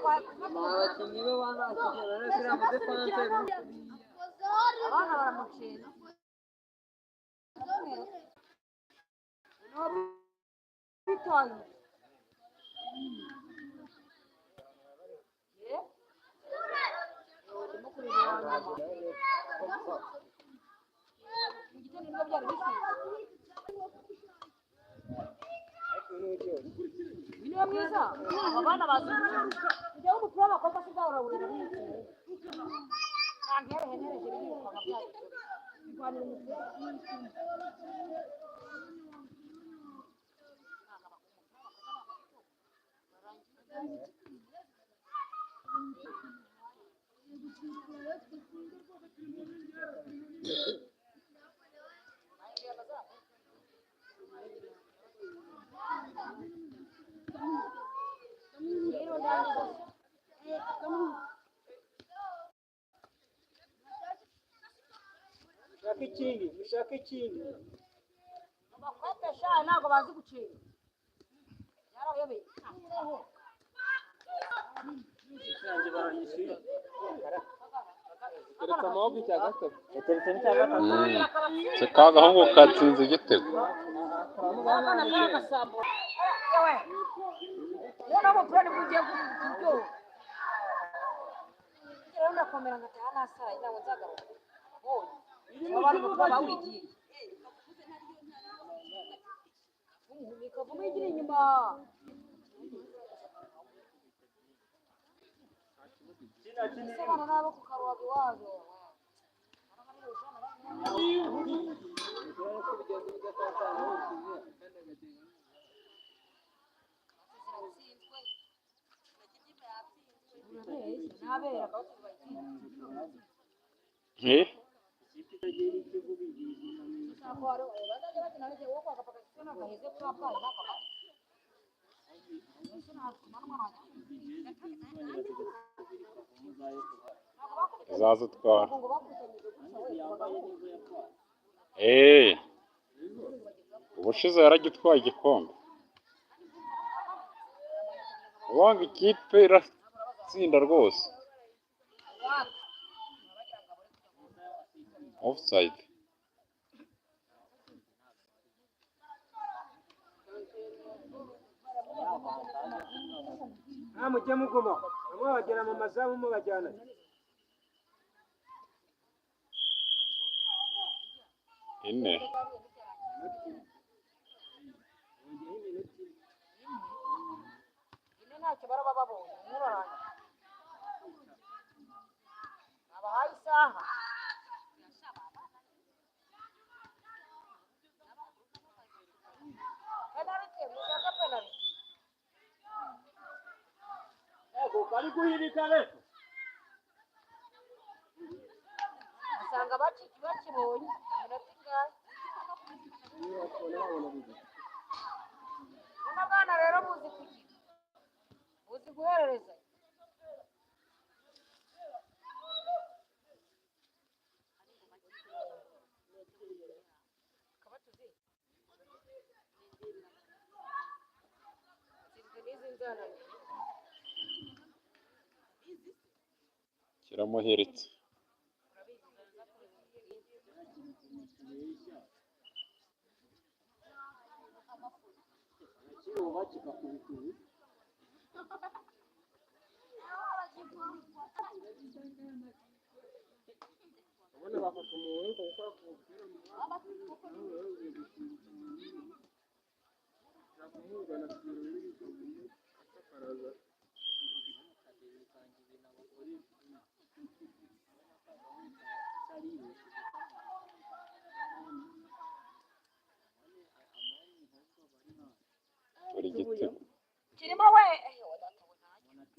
Abakinnyi be banakigera neza uriya mudefanse. Abana baramucira. Bitoye. Ndimo kureba inyuma. Mu gitondo nibwo byari bishyushye. Uyu niwe mwiza. Aba bana bazi gukina. Njyewe umupira w'abakobwa sinzawurawurira. Nta ntere ntereje birirukanka byayo. Birwanira umupira. Rero ndangiza. Mushake ikindi, mushake ikindi. Abakobwa sha ntabwo bazi gucenga. Byarabayobeye. Yanjye baranyishyuye. Keretse amaboko icya gatatu. Yateretse n'icya gatatu. Se ka gahungu katsinze igitego. Akana kari agasambo. Yewe. Noneho umupira nibwo ugiye kuryoha. Rero ndakomera ngataha nasaraye ntabwo nzagaruka. Bonye. Abana umupira bawigiriye. Kavumu igira inyuma. Ese abana nabo ku karuhago iwabo. Nabera Eh? Izazitwara. Eh. Ubushize yaragitwaye igikombe. Uwanga ikipe iratsinda rwose. Offside. Nta mujye muguma. Bamwe bagera mu mazamu mubajyana. Ine. Ine ntacyo baraba babonye umwe urarangiye. Abahaye isaha. Penaliti, mushaka penaliti. Ego kari guhirika rero. Usanga bakibonye iminota ingahe. Buno bwana rero buzi kugira. Buzi guherereza. Kabatuzi. Nsinzwe n'izi nzara. Kiramuhiritse. Kiroba kigakubita ubu. Ubona bafata umuntu gukora ku mupira mu Dore igitego. Kirimo we. Eyo data we ntacyo.